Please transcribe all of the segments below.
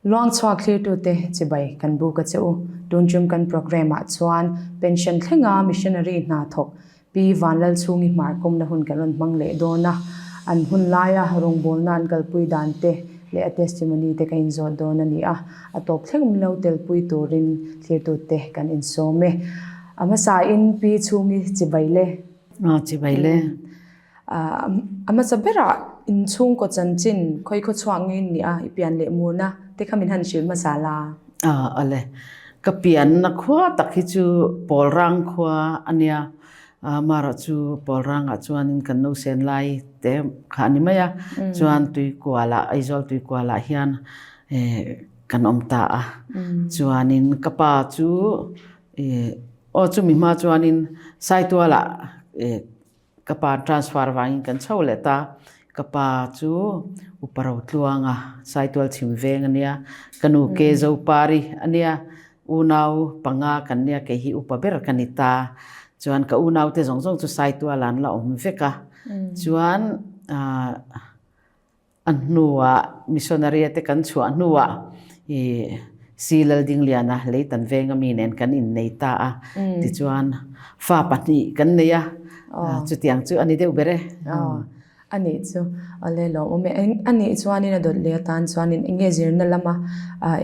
Luangchhuak thlirtute chibai kan buk a che u. Tun tum kan programme ah chuan pension thlenga missionary hna thawk Pi Vanlalchhungi hmarkawmna hun kan rawn hmang leh dawn a, an hun laia rawngbawlna an kalpui dan te leh a testimony te ka inzawt dawn a ni a, a tawp thleng min lo telpui turin thlirtute kan insawm e. A hmasain Pi Chhungi chibai le. A chibai le. A hmasa berah inchhungkaw chanchin khawi khaw chhuak nge in nih a, i pian leh murna te kha min han hrilh hmasa la. A ale. Ka pianna khua tak hi chu Pawlrang khua a nia. Amarawh chu Pawlrangah chuanin kan nausen lai te kha a ni mai a. Chuan Tuikualah, Aizawl Tuikualah hian kan awm ta a. Chuanin ka pa chu aw chumi hma chuanin Saitualah Ka pa transfer vangin kan chho leh ta. Ka pa chu Upa Rotluanga, Saitual chhim veng a nia. Ka nu Ke Zopari a nia. Unau panga kan nia, kei hi upa ber ka ni ta. Chuan ka unaute zawng zawng chu Saitual an la awm vek a. Chuan A hnuah missionary te kan chhuah hnuah i Si Laldingliana Leitan venga mi nen kan innei ta a, tichuan fa pahnih kan nei a, chutiang chu a ni deuh ber e. A nih chu awle lawmawm e. A nih chuanin a dawt leh atan chuanin eng nge zirna lama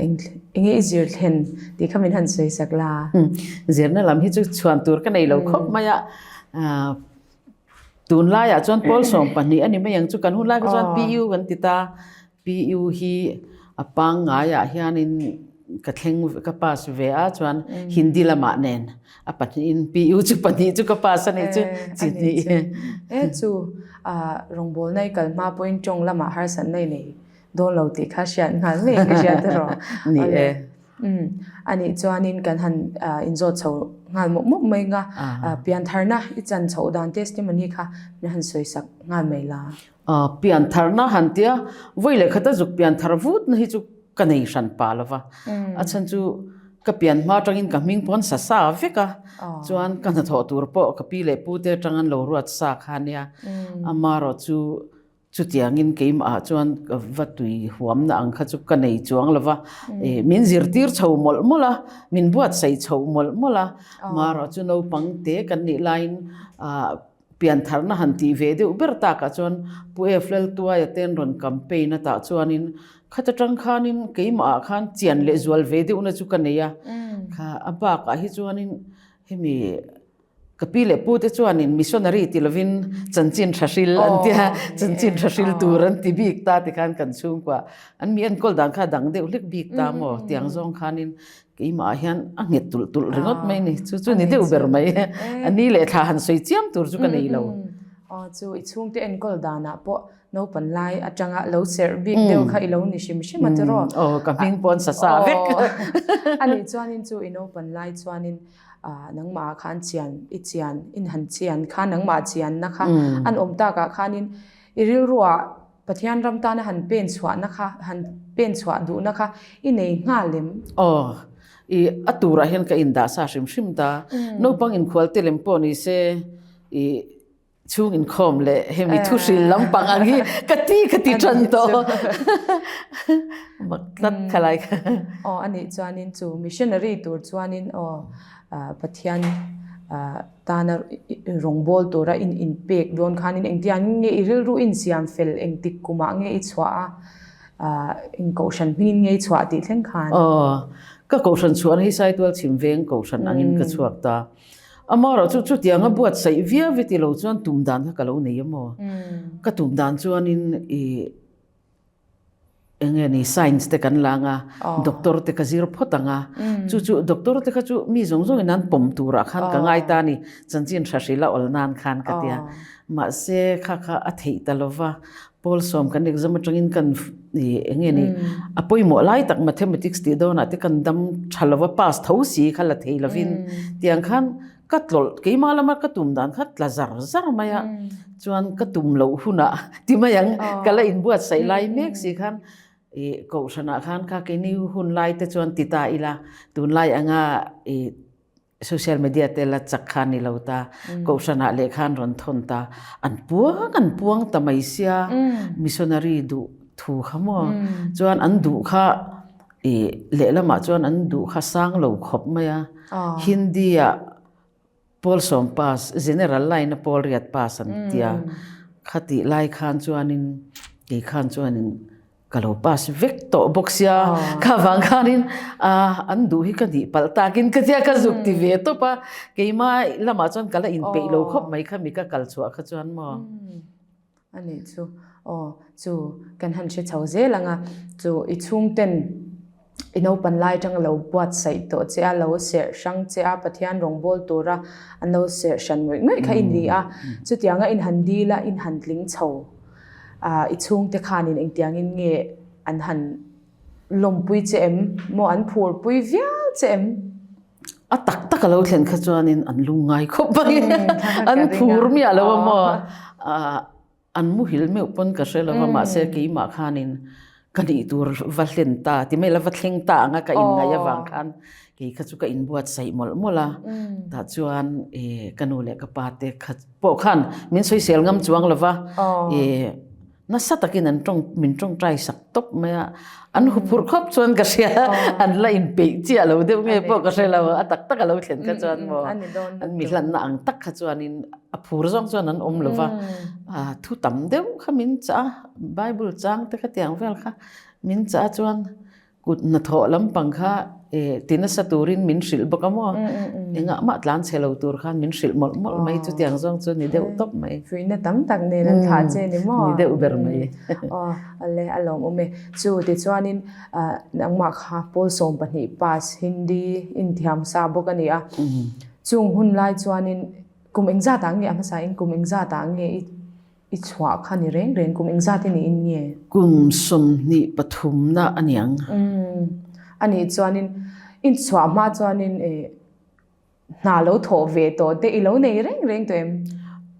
eng nge i zir thlen tih kha min han sawi sak la. Zirna lam hi chu chhuan tur ka nei lo khawp mai a. Tunlaiah chuan pawl 12 a ni mai ang chu kan hun lai kha chuan PU kan ti ta. PU hi a pangngaiah hianin ka thleng ka pass ve a chuan Hindi lamah nen a pahnihin PU chu pahnih chu ka pass a nih chu chi hnih. E chu rawngbawlna i kal hma pawhin tawng lamah harsatna i nei dawn lo tih kha hriat nghal ngei ka hriat erawh. Ni e. A nih chuanin kan han inzawt chho nghal mawp mawp mai nga, piantharna i chan chhoh dan testimony kha min han sawi sak nghal mai la. Piantharna han tia vawi leh khata zuk pianthar vutna hi chu ka nei hran pa lo va, a chhan chu ka pian hma atangin ka hming pawn sa sa vek a, chuan ka hnathawh tur pawh ka pi leh pu te atang an lo ruat sa kha nia, amarawh chu Chutiangin keimahah chuan ka va tui huamna ang kha chu ka nei chuang lo va, min zirtir chho mawlh mawlh a, min buatsaih chho mawlh mawlh a, marawh chu naupang te kan nih laiin piantharna han tih ve deuh ber takah chuan Pu F Laltuaia te an rawn campaign atah chuanin khata tang khanin keimahah khan chian leh zual ve deuhna chu ka nei a, kha a bakah hi chuanin hemi Ka pi leh pu te chuanin missionary ti lovin chanchin tha hril an ti a, chanchin tha hril tur an ti bik ta tikhan kan chhungkua an mi enkawl dan kha a dang deuh hlek bik ta maw tiang zawng khanin keimah ah hian a nghet tulh tulh ringawt mai ni chu chu ni deuh ber mai a ni leh thla han sawi chiam tur chu ka nei lo. Aw chu i chhungte enkawl danah pawh naupan lai atanga lo serh bik deuh kha i lo ni hrim hrim a tiraw? Aw ka hming pawh an sa sa vek. A nih chuanin chu i naupan lai chuanin nangmah ah khan chian i chian in han chian kha nangmah chianna kha an awm takah khanin i rilruah Pathian ram tana han pen chhuahna kha han pen chhuah duhna kha i nei nghal em? Aw, i a turah hian ka indah sa hrim hrim ta. Naupang inkhual te lem pawh ni se i Chhung inkhawm leh hemi thu hril lampang ang hi ka ti ka ti tan tawh. Mak tlat kha lai kha. Aw a nih chuanin chu missionary tur chuanin aw Pathian tana rawngbawl tura in inpek dawn khanin engtiang nge i rilru insiam fel engtik kumah nge i chhuah a eng kohhran hmingin nge i chhuah tih thleng khan. Aw ka kohhran chhuahna hi Saitual chhim veng kohhran angin ka chhuak ta. Amaherawh chu chutianga buatsaih viau i ti lo chuan tum dan kha ka lo nei emaw? Ka tum dan chuanin i eng nge ni science te kan la anga doctor te ka zir phawt ang a, chu chu doctor te kha chu mi zawng zawngin an pawm turah khan ka ngai ta a ni, chanchin hra hrila awl nan khan ka ti a. Mahse kha kha a theih ta lo va, pawl sawm kan exam atangin kan i eng nge ni a pawimawh lai tak mathematics tih dawnah te kan dam tha lo va pass tho si kha la thei lovin tiang khan ka tlawlh keimah lama ka tum dan kha tla zar zar mai a chuan ka tum loh hunah ti mai ang ka la inbuatsaih lai mek si khan i kohhranah khan kha keini hun lai te chuan ti ta ila tunlai anga i Social media te la chak kha ni lo ta, kohhranah leh khan rawn thawn ta, an puang an puang ta mai sia, missionary duh thu kha maw, chuan an duh kha I lehlamah chuan an duh kha sang lo khawp mai a, Hindi ah pawl sawm pass, general line a pawl riat pass an tia, khatih lai khan chuanin kei khan chuanin ka lo pass vek tawh bawk sia, kha vang khanin an duh hi ka nih palh takin ka tia ka zuk ti ve tawp a, keimah lamah chuan ka la inpeih lo khawp mai kha mi ka kal chhuah kha chuan maw. A nih chu. Aw, chu kan han hre chho zel ang a, chu i chhungten i naupan lai atanga lo buatsaih tawh che a, lo serh hrang che a, Pathian rawngbâwl tura an lo serh hran ngawih ngawih kha i ni a, chutianga in han dil a, in han tling chho a, i chhungte khanin engtiangin nge an han lawmpui che em? Maw an phurpui viau che em? A tak tak a lo thlen kha chuanin an lung ngai khawp mai an phur miah lo a maw an muhil meuh pawn ka hre lo va mahse keimah khanin ka nih tur va hlen ta ti mai la va thleng ta anga ka inngaih avang khan kei kha chu ka inbuatsaih mawlh mawlh a tah chuan ka nu leh ka pa te kha pawh khan min sawisel ngam chuang lo va Nasa takin an tawng min tawngtai sak tawp mai a, an huphurh khawp chuan ka hria, an la inpeih chiah lo deuh nge pawh ka hre lo, a tak tak a lo thlen kha chuan maw an mi hlanna ang tak kha chuanin a phur zawng chuan an awm lo va, thu tam deuh kha min chah a, Bible chang te kha tiang vel kha min chah a chuan Kut hnathawh lampang kha ti nasa turin min hrilh bawk a maw? Engah mah tlan chhe lo tur khan min hrilh mawlh mawlh mai, chutiang zawng chu ni deuh tawp mai. Fuihna tam tak nen an thlah che ni maw? Ni deuh ber mai. Aw, ale a lawmawm e. Chu tichuanin nangmah kha pawl 12 pass Hindi inthiam sa bawk a ni a. Chung hun lai chuanin kum engzat ah nge a hmasa in kum engzat ah nge i I chhuah kha ni reng reng kum engzat i niin nge? Kum 23 na a niang. Umm a nih chuanin i chhuah hma chuanin hna lo thawh ve tawh te i lo nei reng reng tawh em?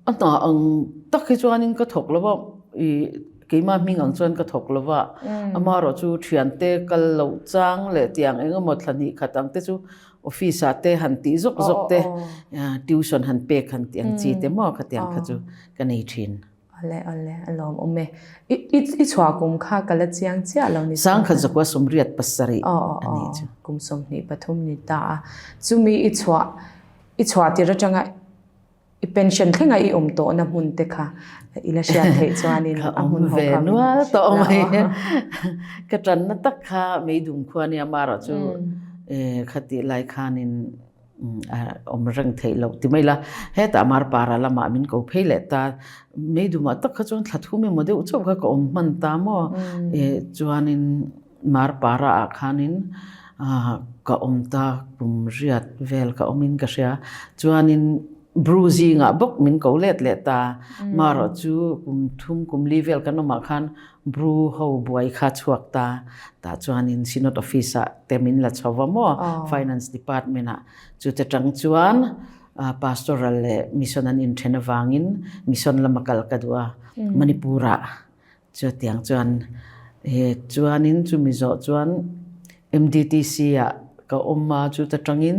A hna ang tak hi chuanin ka thawk lo va, i keimah hming ang chuan ka thawk lo va, amaherawh chu thiante kal loh chang leh tiang eng emaw thla hnih khat ang te chu Office ah te han tih zawk zawk te, tuition han pek han tih ang chi te maw khatiang kha chu ka nei thin. Awle awle a lawm awm e. I i chhuah kum kha ka la chiang chiah lo ni. Sangkhat zakua 87 a nih chu. Kum 23 ni ta a. Chumi i chhuah i chhuah tir atanga I pension thlenga i awm tawhna hmun te kha i la hriat theih chuanin a hmun ho kha min nual tawh mai. Ka tanna tak kha Meidum khua nia amarawh chu khatih lai khanin a awm reng theih loh ti mai la. Hetah Marpara lamah min ko phei leh ta. Meidumah tak kha chuan thla thum emaw deuh chauh kha ka awm hman ta maw. Chuanin Marpara ah khanin ka awm ta kum riat vel ka awmin ka hria. Chuanin Bru zingah bawk min ko let leh ta. Marawh chu kum thum kum li vel kan awmah khan Bru ho buai kha chhuak ta. Tah chuanin Synod Office ah te min la chho va maw Finance Department ah. Chute tang chuan Pastoral leh Mission an inthen avangin Mission lama kal ka duh a Manipur ah. Chutiang chuan chuanin chumi zawh chuan MDTC ah ka awm a chuta tangin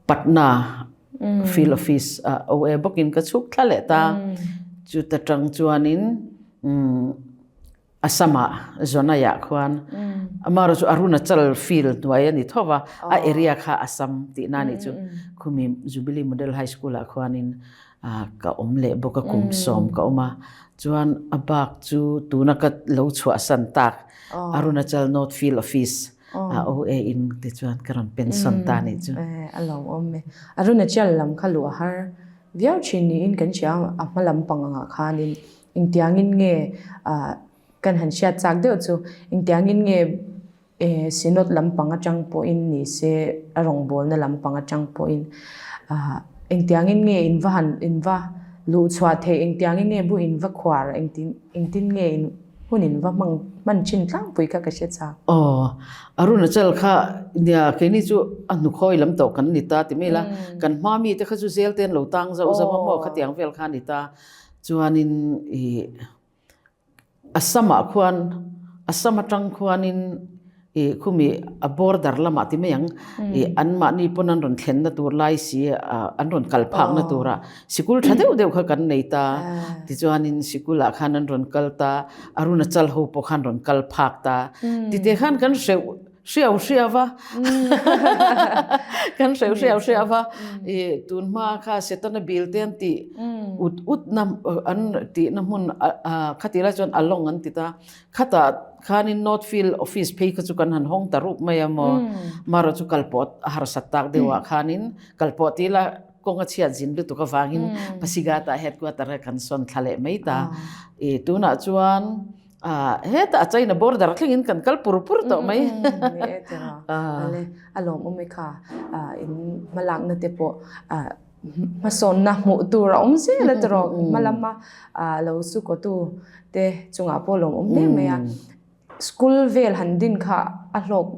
Patna field office ah OA bawkin ka chhuk thla leh ta. Chuta tang chuanin Assam ah Jonai ah khuan amaherawh chu Arunachal field hnuai a ni tho va, a area kha Assam tihna a nih chu. Khumi Jubilee Model High School ah khuanin ka awm leh bawk a, kum 10 ka awm a. Chuan a bak chu tuna ka lo chhuahsan tak Arunachal North Field Office a OA in tichuan ka rawn pension ta nih chu. A lawmawm e. Arunachal lam kha luh a har viau thin niin kan hria a, a hma lampang angah khanin engtiangin nge kan han hriat chak deuh chu engtiangin nge Synod lampang atang pawhin ni se, a rawngbawlna lampang atang pawhin engtiangin nge in va han in va luhchhuah theih, engtiangin nge bu in va khuar, engtin engtin nge in hun in va hmang hman thin tlangpui kha ka hre chak. Aw, Arunachal kha nia keini chu a hnukhawi lam tawh kan ni ta ti mai la, kan hma mite kha chu zel te an lo tang zauh zauh a maw khatiang vel kha a ni ta, chuanin ih Assam-ah khuan, Assam atang khuanin ih khumi a border lamah ti mai ang ih anmahni pawn an rawn thlenna tur lai si an rawn kal phakna turah sikul tha deuh deuh kha kan nei ta. Tichuanin sikulah khan an rawn kal ta, Arunachal ho pawh khan rawn kal phak ta. Tite khan kan hreuh. Hriau hriau va kan hreu hriau hriau va i tun hma kha Setana bil te an tih ut ut na an tih na hmun khati lai chuan alawng an ti ta khatah khanin North Field office phei kha chu kan han hawng ta rup mai a maw marawh chu kalpawh a harsat tak deuh ah khanin kalpawh tih la kawng a chhiat zin lutuk avangin Pasighat ah headquarter a kan sawn thla leh mai ta i tunah chuan Ah, hetah a China border thlengin kan kal pur pur tawh mai. Ni e tira. Ale, a lawmawm e kha. In hmalakna te pawh hmasawnna hmuh tur a awm zel a tiraw. Hma lama lo sukawtu te chungah pawh lawmawm hle mai a. School vel han din kha a hlawk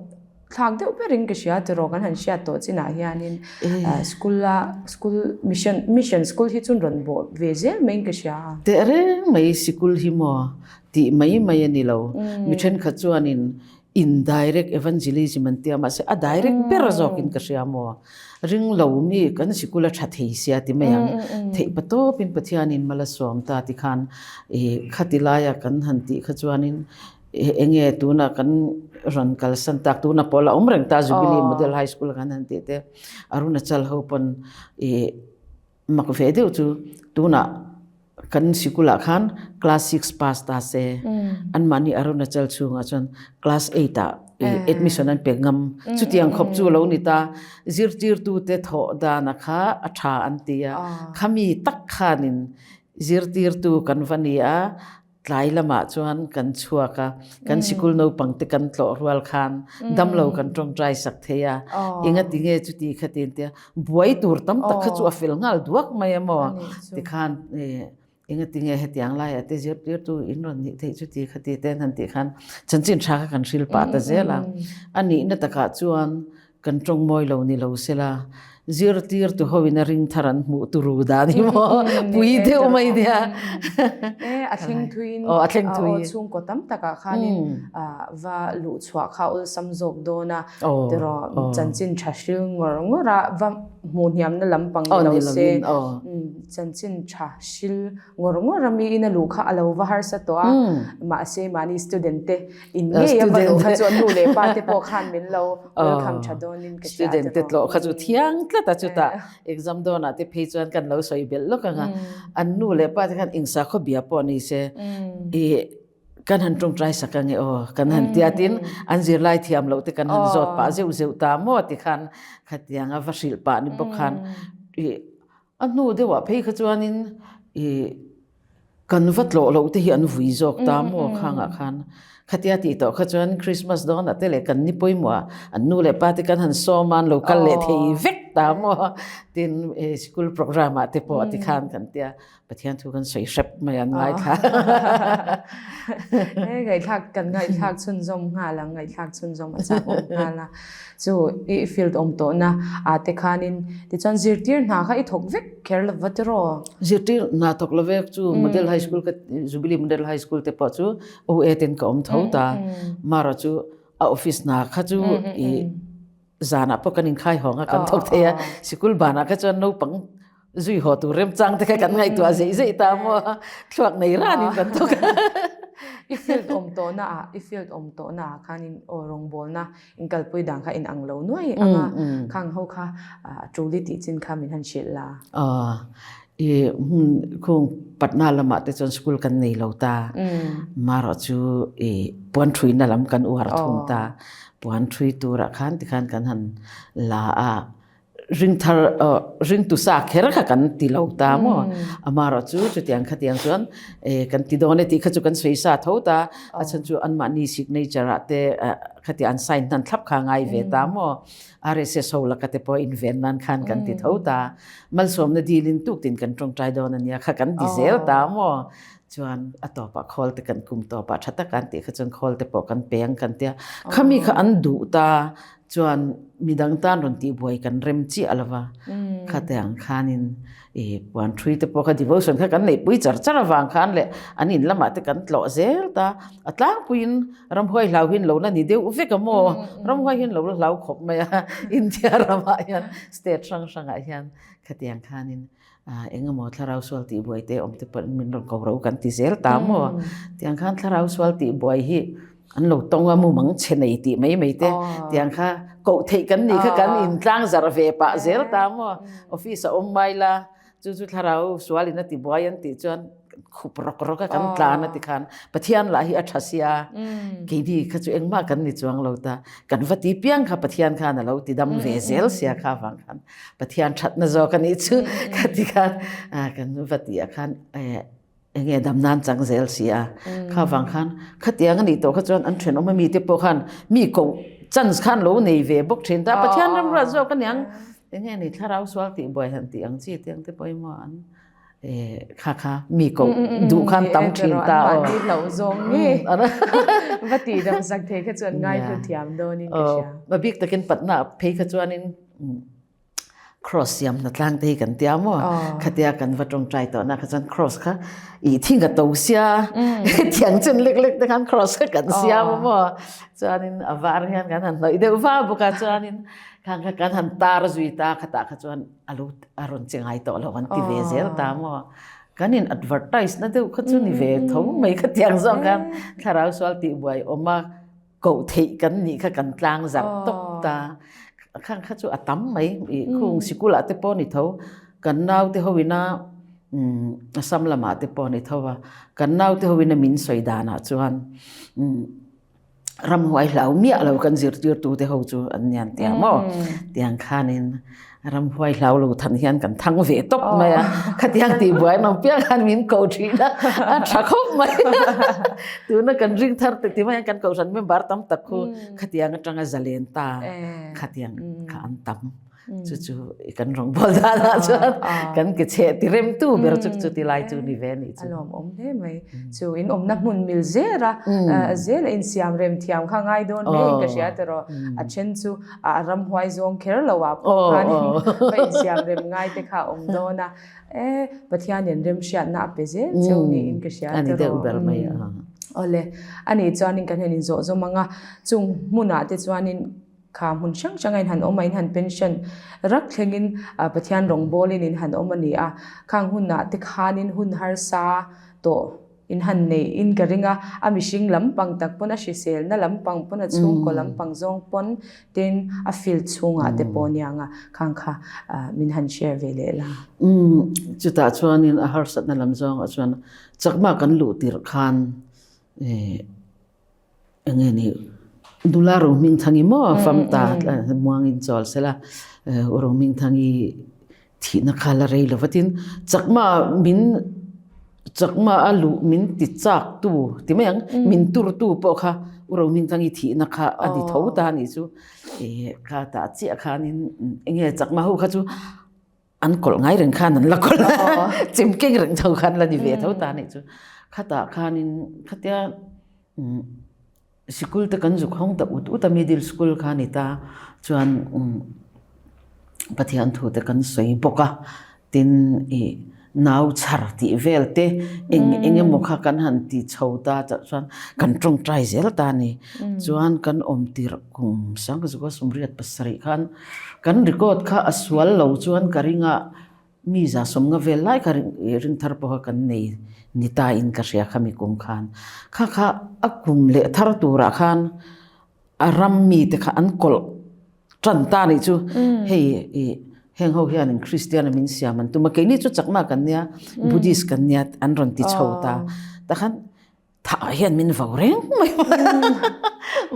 thlak deuh berin ka hria tiraw kan han hriat tawh chinah hianin school a school mission mission school hi chu rawn bawh ve zel maiin ka hria a. Teh reng mai sikul hi maw tih mai mai a ni lo. Mi thenkhat chuanin indirect evangelism an tia mahse a direct ber zawkin ka hria maw. Ring lo mi kan sikul a tha thei sia ti mai ang. Theih patawpin Pathianin mal a sawm ta tikhan khati laia kan han tih kha chuanin Enge tuna kan rawn kalsan tak tuna pawh la awm reng ta Jubilee Model High School kan han tih te Arunachal ho pawn i mak ve deuh chu tuna kan sikulah khan class 6 pass ta se anmahni Arunachal chhungah chuan class 8 ah admission an pe ngam chutiang khawp chu lo ni ta zirtirtute thawh dana kha a tha an ti a khami tak khanin zirtirtu kan va ni a Tlai lamah chuan kan chhuak a, kan sikul naupang te kan tlawh rual khan damlo kan tawngtai sak thei a, engati nge chuti kha ti an tia, buai tur tam tak kha chu a fel nghal duak mai a maw? Tikhan engati nge hetiang laiah te zirtirtu in rawn nih theih chuti kha ti te an han tih khan chanchin tha kha kan hrilh pah ta zel a, a nihna takah chuan Kan tawng mawi lo ni lo sela, zirtirtu hoin a ring thar an hmuh turu dan hi maw pui deuh mai nia. E, a thleng thuiin, a thleng thui chhungkaw tam takah khanin va luh chhuah kha awlsam zawk dawn a, tiraw chanchin tha hril ngawr ngawr a, va hmuh hniamna lampang ni lo se, chanchin tha hril ngawr ngawr a miin a luh kha a lo va harsa tawh a, mahse mahni student te In ngei a va luh kha chuan nu leh pa te pawh khan min lo welcome tha dawnin ka hria Student te tlawh kha chu thiang tlat a chutah exam dawnah te phei chuan kan lo sawi belh lawk ang a, an nu leh pa te khan engsa khaw bia pawh ni se i kan han tawngtai sak ang e aw kan han tia tin an zirlai thiam loh te kan han zawt pah zeuh zeuh ta maw tikhan khatiang a va hrilh pah ni bawk khan i A hnu deuhah phei kha chuanin i kan va tlawh loh te hi an vui zawk ta maw khangah khan. Khatia tih tawh kha chuan Christmas dawnah te leh kan ni pawimawh ah an nu leh pa te kan han sawm a, an lo kal leh thei vek ta maw. Tin sikul programme ah te pawh ti khan kan tia Pathian thu kan sawi hrep mai an ngaithla. He ngaihthlak kan ngaihthlak chhunzawm nghal ang ngaihthlak chhunzawm a chak awm nghal a. Chu i field awm tawhna ah te khanin tichuan zirtir hna kha i thawk vek kher lo va tiraw? Zirtir hna thawk lo vek chu Model High School ka Jubilee Model High School te pawh chu OA ten ka awm tho ta. Mara chu a office hna kha chu i zanah pawh kan inkhai hawng a kan thawk thei a. Sikul banah kha chuan naupang zui haw tur remchang te kha kan ngaihtuah zeih zeih ta maw thluak nei ranin kan thawk a. I field awm tawhna ah i field awm tawhna ah khanin aw rawngbawlna inkalpui dan kha inang lo nuai ang a, khang ho kha a tul i tih chin kha min han hrilh la. I hmun khung Patna lamah te chuan school kan nei lo ta. Marawh chu i puan thuina lam kan uar thung ta. Puan thui turah khan tikhan kan han la a. Ringthar ringtu sa kher kha kan ti lo ta maw amarawh chu chutiang khatiang chuan kan ti dawn e tih kha chu kan sawi sa tho ta a chhan chu anmahni signature ah te khatiang an sign hnan thlap kha ngai ve ta maw RSS ho laka te pawh inven nan khan kan ti tho ta malsawmna dilin tuktin kan tawngtai dawn ania kha kan ti zel ta maw chuan a tawpah khawl te kan kum tawpah tha tak an tih kha chuan khawl te pawh kan peng kan tia khami kha an duh ta Chuan midang tan rawn tihbuai kan rem chiah lo va, khate ang khanin i puan thui te pawh kha devotion kha kan neihpui char char avang khan leh an in lamah te kan tlawh zel ta, a tlangpuiin ramhuai hlau hian lo la ni deuh vek a maw, ramhuai hian lo la hlau khawp mai a, India ramah hian state hrang hrangah hian khatiang khanin engemaw thlarau sual tihbuai te awm te pawh min rawn ko ro kan ti zel ta maw, tiang khan thlarau sual tihbuai hi. an lo tawng a mumang chhe nei tih mai mai te tiang kha koh theih kan nih kha kan intlang zarh ve pah zel ta maw office a awm mai la chu chu thlarau sual in a ti buai an tih chuan khup rawk rawk a kan tlan a ti khan Pathian lah hi a tha sia keini kha chu engmah kan ni chuang lo ta kan va ti piang kha Pathian khan a lo ti dam ve zel sia kha vang khan Pathian thatna zawk a nih chu kha ti khan kan va ti ah khan enge dam nan chang zel si a kha vang khan khatiang a nih tawh kha chuan an thenawm ami te pawh khan mi koh chance khan lo nei ve bawk thin ta Pathian ram ruat zawk a niang enge ni thlarau sual tih buai han tih ang chi te ang te pawh emaw an kha kha mi koh duh khan tam thin ta aw ni lo zawng nge va ti dam sak thei kha chuan ngai hlu thiam dawn in ka hria a bik takin patna phei kha chuanin Cross siam hna tlang te hi kan tia maw? Khatia kan va tawngtai tawh na kha chuan cross kha i thing a to sia thiang chen lek lek te khan cross kha kan siam a maw? Chuanin a var hian kan han hnawih deuh va bawk a chuanin khang kha kan han tar zui ta khatah kha chuan a lo a rawn che ngai tawh lo an ti ve zel ta maw? Kan in advertise na deuh kha chu ni ve tho mai khatiang zawng khan thlarau sual tih buai awm a. koh theih kan nih kha kan tlang zarh tawp ta khang kha chu a tam mai i khung sikul ah te pawh ni tho kan nau te ho ina Assam lamah te pawh ni tho a kan nau te ho ina min sawi dan ah chuan ramhuai hlau miah lo kan zirtirtu te ho chu an nian tia maw tiang khanin Ramhuai hlau lo than hian kan thang ve tawp mai a, khatiang tih buai an awm piang khan min ko thin a, a tha khawp mai. Tuna kan ring thar te ti mai kan kohhran member tam tak khu khatiang atanga zalen ta khatiang kha an tam. Chu chu kan rawngbawl dan ah chuan kan ke chhe ti rem tu ber chu chu ti lai chu ni ve ni chu. A lawm awm hle mai. Chu in awmna hmun mil zel a, zel a insiam rem thiam kha ngai dawn hle in ka hria tawh. A then chu a ramhuai zawng kher lo ah pawh khanin va insiam rem ngai te kha a awm dawn a, e Pathianin remhriatna a pe zel cheu niin ka hria tiraw. Ani deuh ber mai a. Awle, ani chuanin kan han inzawh zawm ang a, chung hmunah te chuanin kha hmun hrang hranga in han awm a, in han pension rak thlengin Pathian rawngbawlin in han awm a ni a, khang hunah te khanin hun harsa tawh In han nei in ka ring a, a mihring lampang tak pawn a hriselna lampang pawn a chhungkaw lampang zawng pawn tin a field chhungah te pawh aniang a, khang kha min han share ve leh la. Umm chutah chuanin a harsatna lam zawngah chuan chakma kan luh tirh khan eh Eng nge ni nula Rohmingthangi maw fam ta muangin chawl sela Rohmingthangi thihna kha la rei lo va tin chakma min chakma a luh min ti chak tu ti mai ang min tur tu pawh kha u Rohmingthangi thihna kha a ni tho ta a nih chu kha tah chiah khanin eng nge chakma ho kha chu an kawlh ngai reng khan an la kawlh a chim keng reng tho khan la ni ve tho ta nih chu khatah khanin khatia sikul te kan zuk hawng ta ut ut a middle school kha ni ta chuan Pathian thu te kan sawi bawk a tin ih nau chhar tih vel te eng eng emaw kha kan han ti chho ta chuan kan tawngtai zel ta a ni chuan kan awm tirh kum sangzuka sawmriat pasarih khan Kan record kha a sual lo chuan ka ring a, mi za sawmnga vel lai kha ring thar pawha kan nei ni ta in ka hria kha mi kum khan. Kha kha a kum leh thar turah khan a ram mi te kha an kawlh tan ta nih chu hei i heng ho hian Christian a min siam an tum a, keini chu chakma kan nia Buddhist kan nia an rawn ti chho ta. Takhan Thah hian min vau reng mai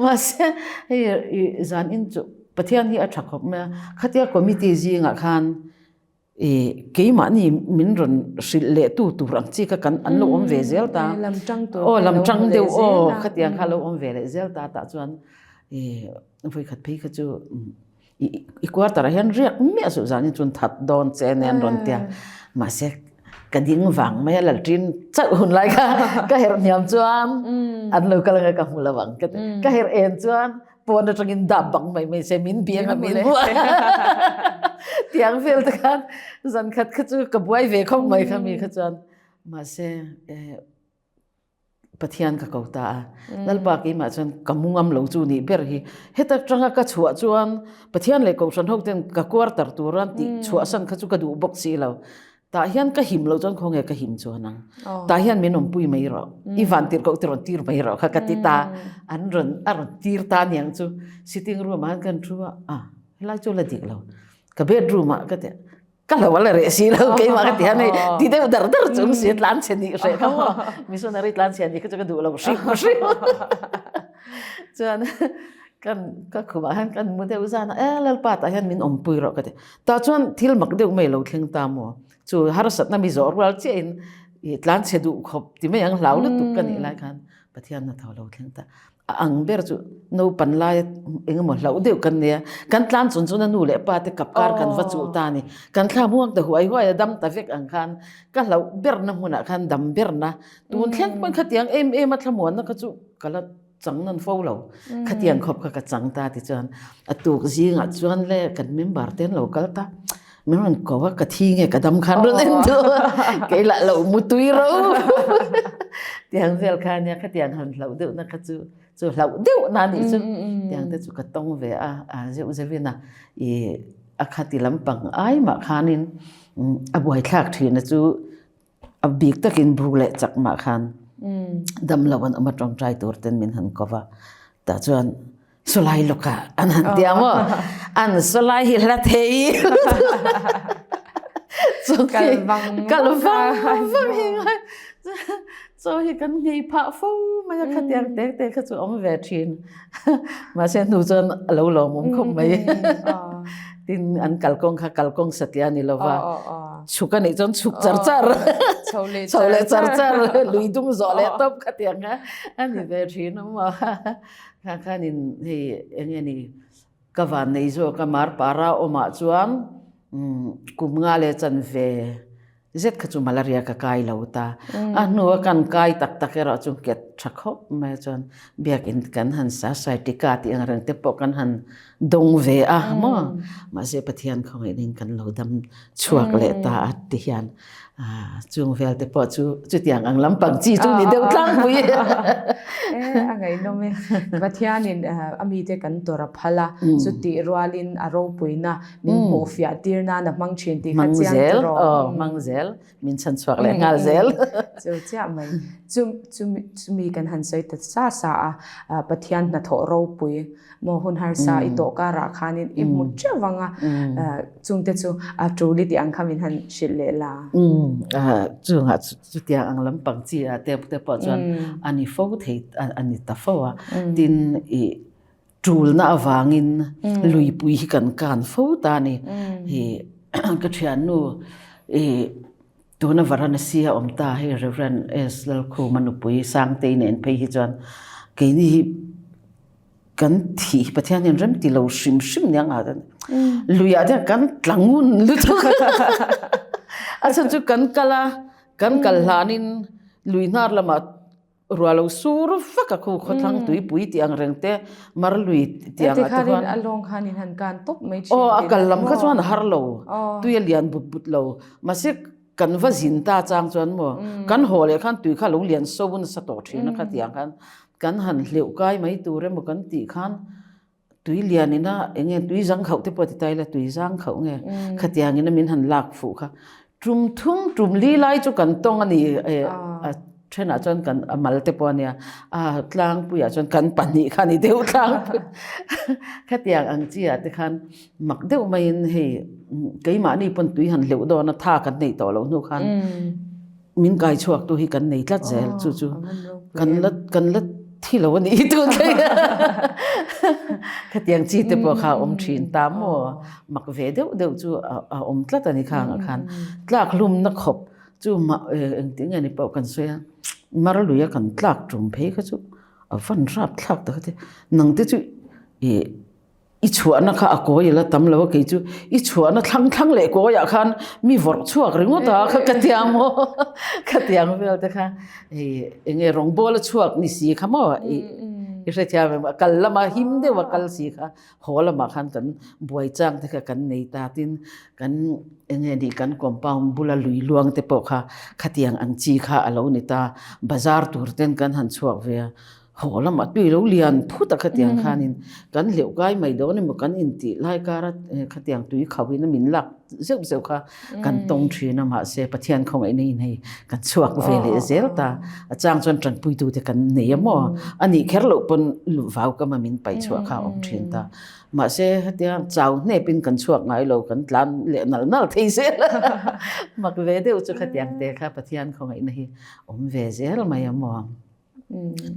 mahse hei i zan in chu Pathian hi a tha khawp mai a, khatia committee zingah khan i keimahni min rawn hrilh leh tu tur ang chi kha kan an lo awm ve zel ta aw lam tang deuh aw khatiang kha lo awm ve leh zel ta tah chuan i vawikhat phei kha chu I quarter ah hian riak miah suh zan in chun that dawn che nen rawn tia mahse ka ding vang mai a lalṭin chauh hun lai kha ka herh hniam chuan an lo kal anga ka hmu lo ang ka ti ka herh en chuan pawn atangin dap bang mai mai se min biang a min hmu tiang vel te khan zan khat kha chu ka buai ve khawp mai kha mi kha chuan mahse Pathian ka ko ta a, Lalpa keimah chuan ka mu ngam lo chu nih ber hi. Heta tanga ka chhuah chuan Pathian leh Kohhran ho ten ka quarter tur an tih chhuahsan kha chu ka duh bawk si lo. Tah hian ka him loh chuan khawnge ka him chuan ang. Tah hian min awmpui mai rawh. I van tirh koh te rawn tir mai rawh kha ka ti ta. An rawn a rawn tir ta aniang chu sitting room ah khan kan thu a, ah helai chu la dik lo. Ka bedroom ah ka ti a, ka lo a la reh si lo keimah ka ti hian hei ti deuh dar dar chung si tlan chhe nih hreh kha maw. Missionary tlan chhe nih kha chu ka duh lo hrim hrim. Chuan kan ka khumah hian kan mu deuh zan a, e Lalpa tah hian min awmpui rawh ka ti. Tah chuan thil mak deuh mai lo thleng ta maw? Chu harsatna mi zawh rual chiahin i tlanchhe duh khawp ti mai ang hlau lutuk ka nih lai khan Pathian hna tho lo thleng ta. A ang ber chu naupan laia eng emaw hlauh deuh kan nei a, kan tlan chun chun a nu leh pa te kap kar kan va chuh ta a ni. Kan thla muang ta huai huai a dam ta vek ang khan ka hlauh berna hmunah khan dam berna tun thleng pawn khatiang em em a thlamuanna kha chu ka la chang nawn fo lo khatiang khawp kha ka chang ta ti chuan a tuk zingah chuan le kan member te an lo kal ta min rawn ko a ka thi nge ka dam khan rawn en tu kei lah lo mu tui ro tiang vel kha nia khatiang han hlauh deuh na kha chu chu hlauh deuh na nih chu tiang te chu ka tawng ve a a zeuh zeuhin a i a khati lampang ai mah khanin a buaithlak thin a chu A bik takin bu leh chak mah khan dam lo an awm a tawngtai tur ten min han ko va. Tah chuan sawlai lawkah an han ti ang maw? An sawlai hi hla thei. Kal vang kal vang vang hi ngai. Chaw hi kan nghei phah fo mai a khatiang tek tek kha chu awm ve thin. Mahse hnu chuan a lo lawmawm khawp mai. Tin an kalkawng kha kalkawng satliah a ni lo va. Chhuk a nih chuan chhuk char char. Chho leh char char. Lui dung zawh leh tawp khatiang kha a ni ve thin a maw. Kha khanin hei eng nge ni ka van nei zawk a Marpara awmah chuan kum nga leh chanve Zet kha chu malaria ka kai lo ta. A hnua kan kai tak tak erawh chu nghet tha khawp mai a chuan biakin kan han sa saitika tih ang reng te pawh kan han dawng ve a maw. Mahse Pathian khawngaihna kan lo dam chhuak leh ta a ti hian chung vel te pawh chu chutiang ang lampang chi chu ni deuh tlangpui. E a ngaihnawm e. Pathianin a mite kan tawrh a phal a, chutih rualin a ropuina Min hmuh fiah tir nan a hmang thin tih kha chiang zel aw hmang zel min chhan chhuak leh nghal zel chu chiah mai chu chumi kan han sawi ta sa sa a Pathian hnathawh ropui maw hun harsa i tawh karah khanin i hmu teuh ang a chungte chu a tul i tih ang kha min han hrilh leh la chungah chutiang ang lampang chi ah te te pawh chuan a ni fo thei a ni ta fo a tin i Tulna avangin luipui hi kan kan fo ta a ni. Hi ka thiannu i tuna Varanasi a awm ta hei Rev. S. Lalkhuma nupui Sangtei nen phei hi chuan keini hi kan thih hi Pathian hian rem ti lo hrim hrim nia ngah ta luiah te kan tla ngun lutuk a chhan chu kan kal a kan kal hlanin lui hnar lamah Ruah lo sur vak a khu khawthlang tuipui tih ang reng te mar lui tih ang ah te khuan a lawng khan in han kan tawp mai thin aw a kal lam kha chuan a har lo tui a lian but but lo mahse kan va zin ta chang chuan maw kan haw leh khan tui kha lo lian so nasa tawh thin a khatiang khan kan han hleuh kai mai tur emaw kan tih khan Tui lian ina eng nge tui zang khauh te pawh ti ta ila tui zang khauh nge khatiang ina min han lak fuh kha tum thum tum li lai chu kan tawng a ni a thenah chuan kan a mal te pawh a nia a tlangpuiah chuan kan pahnih kha a ni deuh tlangpui khatiang ang chi ah te khan mak deuh maiin hei keimahni pawn tui han hleuh dawn a tha kan neih tawh loh hnu khan Min kai chhuak tu hi kan nei tlat zel chu chu kan la kan la thi lo a nih hi tun thleng khatiang chi te pawh kha a awm thin ta maw mak ve deuh deuh chu a awm tlat a ni khang ah khan tlak hlumna khawp chu mah engtin nge ni pawh kan sawi a mar lui a kan tlak tum phei kha chu a van rap thlak tak a ti nang te chu ih I chhuahna kha a kawi a la tam lo a kei chu i chhuahna thlang thlang leh kawiah khan mi vawrh chhuak ringawt a kha ka tiang maw ka tiang vel te kha hei eng nge rawngbawl a chhuak ni si kha maw i i hrethiam em a kal lama him deuh a kal si kha haw lamah khan kan buai chang te kha kan nei ta tin kan eng nge ni kan compound bula lui luang te pawh kha khatiang ang chi kha a lo ni ta bazar tur ten kan han chhuak ve a. Haw lamah tui lo lian phut a khatiang khanin kan hleuh kai mai dawn emaw kan intih lai kara khatiang tui khauhin a min lak zeuh zeuh kha kan tawng thin a mahse Pathian khawngaihna in hei kan chhuak ve leh zel ta a chang chuan tanpuitu te kan nei a maw a nih kher loh pawn vau kama min paih chhuah kha a awm thin ta mahse hetia chau hnepin kan chhuak ngai lo kan tlan leh nal nal thei zel a mak ve deuh chu khatiang te kha Pathian khawngaihna hi awm ve zel mai a maw.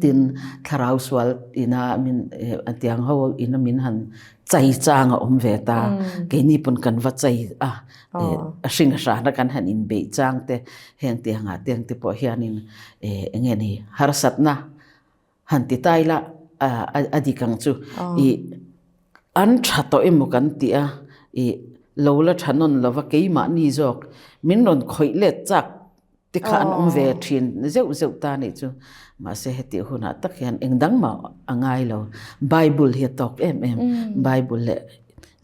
Tin, thlarau sual ina min tiang ho ina min han chai chang a awm ve ta. Keini pawn kan va chai a, a hring a hrana kan han inbeih chang te, heng tiangah teng te pawh hianin eng nge ni harsatna han ti ta ila a dik ang chu. I an tha tawh emaw kan ti a, i lo la tha nawn lova keimahni zawk min rawn khawih let chak Ti kha an awm ve thin zeuh zeuh ta nih chu. Mahse hetih hunah tak hian eng dang mah a ngai lo. Bible hi a tawk em em. Bible leh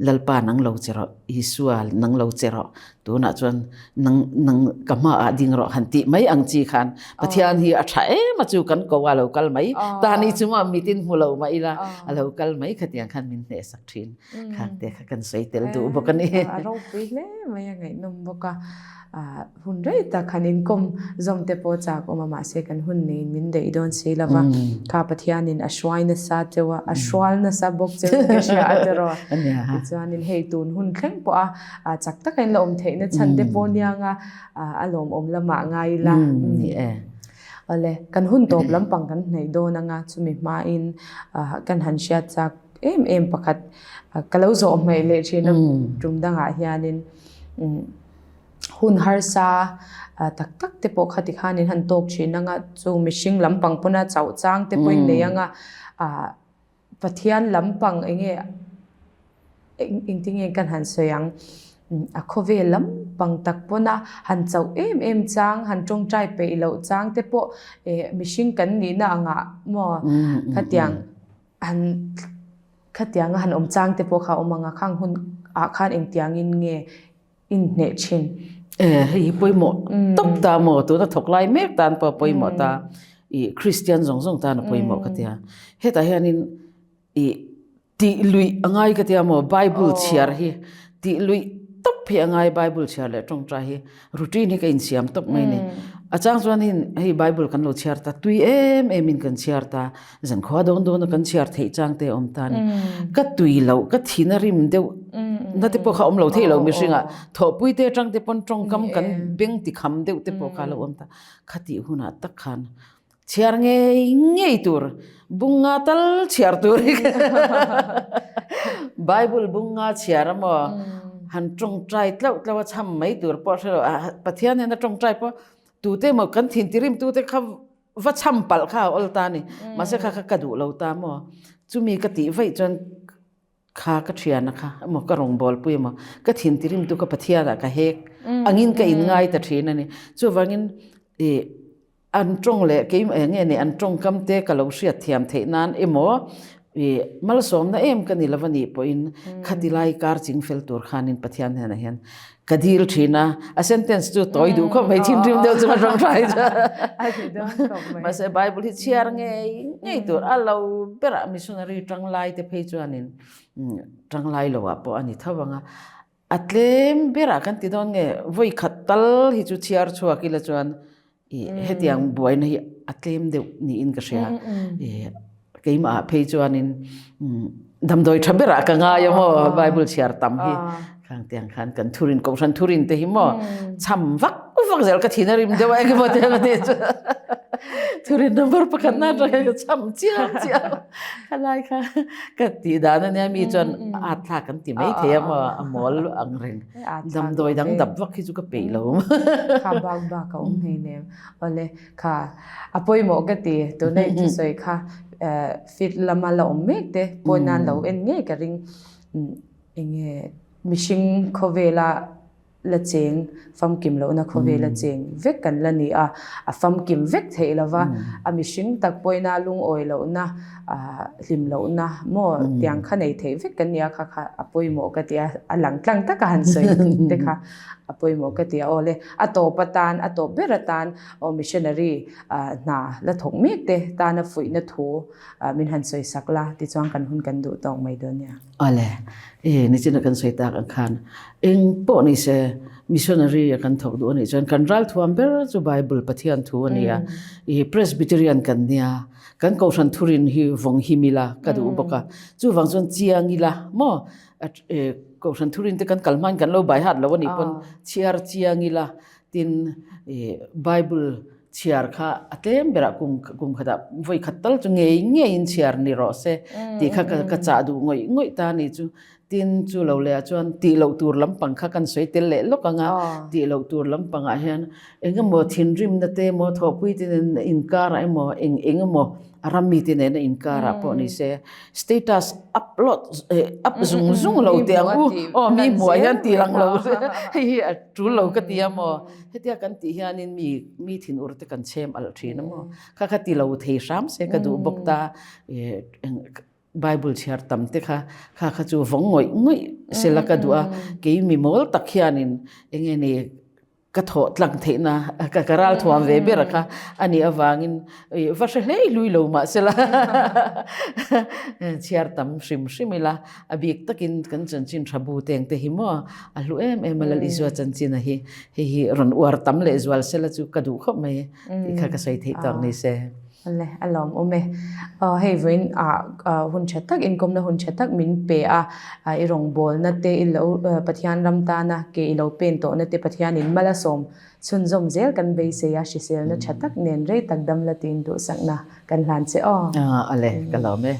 Lalpa nang lo che rawh, Isua nang lo che rawh, tunah chuan nang nang ka hmaah ding rawh han tih mai ang chi khan Pathian hi a tha em a chu kan ko a lo kal mai. Ta nih chu maw mitin hmu lo mah ila a lo kal mai khatiang khan min hnehsak thin. Khang te kha kan sawi tel duh bawk a ni. A ropui hle mai a ngaihnawm bawk a. Hun rei tak han inkawm zawm te pawh chak awm a, mahse kan hun neiin min daih dawn si lo va, kha Pathianin a hruai nasa cheu a, a hrual nasa bawk cheu in ka hria a tiraw. Tichuanin hei tun hun thleng pawh a chak taka in la awm theihna chhan te pawh niang a, a lawmawm lamah ngai ila. Awle, kan hun tawp lampang kan hnaih dawn anga chumi hmain kan han hriat chak em em pakhat ka lo zawh hmaih leh thin a tum dangah hianin. Hun harsa tak tak te pawh kha tikhanin han tawk thin anga chu mihring lampang pawna chauh chang te pawhin nei anga ah Pathian lampang eng nge engtin nge kan han sawi ang a khawvel lampang tak pawna han chauh em em chang han tawngtai peih loh chang te pawh eh mihring kan nihna angah maw khatiang han Khatianga han awm chang te pawh kha a awm ang a, khang hun ah khan engtiangin nge inhneh thin? E, hei hi pawimawh tawp ta maw, tuna thawk lai mek tan pawh a pawimawh ta, i Kristian zawng zawng tan a pawimawh ka tia. Hetah hianin i tih luih a ngai ka tia maw, Bible chhiar hi tih luih tawp hi a ngai, Bible chhiar leh tawngtai hi routine hi ka insiam tawp mai a ni. A chang chuan hei Bible kan lo chhiar ta, tui em em in kan chhiar ta, Zankhua dawn dawna kan chhiar theih chang te a awm ta a ni. Ka tui loh, ka thin a rim deuh na te pawh kha a awm lo thei lo mihringah. Thawhpui te atang te pawn tawngkam kan beng ti kham deuh te pawh kha a lo awm ta. Khatih hunah tak khan chhiar ngei ngei tur, bunga tal chhiar tur hi Bible bunga chhiar a maw han tawngtai tlauh tlauh a chham mai tur pawh a hre lo. Pathian hian a tawngtai pawh tute emaw kan thin ti rim tute kha va chham palh kha a awl ta a ni. Mahse kha kha ka duh lo ta maw? Chumi ka tih vaih chuan kha ka thiana kha emaw ka rawngbawlpui emaw ka thin tirimtu ka Pathianah ka hek angin ka inngai ta thin a ni. Chuvangin ih an tawng leh kei eng nge ni an tawngkam te ka lo hriat thiam theih nan emaw ih malsawmna em ka ni lo a nih pawhin khati lai kar ching fel tur khanin Pathian hnenah hian Ka dil thin a, a sentence chu tawi duh khawp mai, thinrim deuh chu ka hrang hrai chu. Mahse Bible hi chhiar ngei ngei tur a lo berah missionary tanglai te phei chuanin tanglai lo ah pawh a ni tho ang a, a tlem berah kan ti dawn nge vawi khat tal hi chu chhiar chhuak ila chuan I hetiang buaina hi a tlem deuh niin ka hria. I keimah ah phei chuanin damdawi tha berah ka ngai a maw Bible chhiar tam hi. Khang tiang khan kan thurin kohhran thurin te hi maw cham vak vak zel ka thin a rim deuh a engemaw te ka ti chu. Thurin number pakhat na atang ka cham chiam chiam. Khalai kha ka tih dan ania mi chuan at thlak kan ti mai thei a maw a mawl ang reng. Damdawi dang dap vak hi chu ka peih lo. Kha bak bak a awm hei nem. Awle kha a pawimawh ka ti tuna i thusawi kha fit lama la awm mek te pawn nan lo en ngei ka ring. Enge mihring khawvela la cheng famkim lohna khawvela cheng vek kan la ni a, a famkim vek theih lova a mihring tak pawina lungawi lohna hlim lohna maw tiang kha nei theih vek kan nia kha kha a pawimawh ka ti a, a lang tlang taka han sawi te kha. A pawimawh ka ti a, aw le, a tawp atan, a tawp ber atan aw missionary hna la thawk mek te tana fuihna thu min han sawi sak la, tichuan kan hun kan duh tawk mai dawn nia. Aw le, e nichina kan sawi tak ang khan eng pawh ni se missionary a kan thawk duh a nih chuan kan ralthuam ber chu Bible Pathian thu a ni a, i Presbyterian kan nia, kan Kohhran thurin hi vawng him ila ka duh bawk a, chuvang chuan chiang ila maw Kohhran thurin te kan kal hmain kan lo bai hat lo a nih pawn chhiar chiang ila tin Bible chhiar kha a tlem berah kum kum khatah vawi khat tal chu ngei ngeiin chhiar ni rawh se tih kha ka chah duh ngawih ngawih ta a ni chu. Tin chu lo leh ah chuan tih loh tur lampang kha kan sawi tel leh lawk ang a, tih loh tur lampangah hian eng emaw thinrimna te emaw thawhpui te nen inkarah emaw eng eng emaw a ram mite nena inkarah pawh ni se status upload up zung zung lo teh ang u aw mi hmuh ah hian tih lang lo hei hi a tul lo ka ti a maw hetia kan tih hianin mi mi thinur te kan chhem alh thin a maw kha kha ti lo thei hram se ka duh bawk ta Bible chhiar tam te kha kha kha chu vawng ngawih ngawih sela ka duh a kei mi mawl tak hianin enge ni Ka thawh tlang theihna ka ka ral thuam ve ber kha a nih avangin va hre hlei hlui lo mahsela chhiar tam hrim hrim ila a bik takin kan chanchin tha bu teng te hi maw a hlu em em a Lal Isua chanchina hi hei hi rawn uar tam leh zual sela chu ka duh khawp mai tih kha ka sawi theih tawk ni se. Le, a lawm awm e. Aw hei vawiin ah hun tha tak inkawmna hun tha tak min pe a, i rawngbawlna te i lo Pathian ram tana ke i lo pen tawhna te Pathianin mal a sawm chhunzawm zel kan beisei a, hriselna tha tak nen rei tak dam la tiin duhsakna kan hlan che aw. A le, ka lawm e.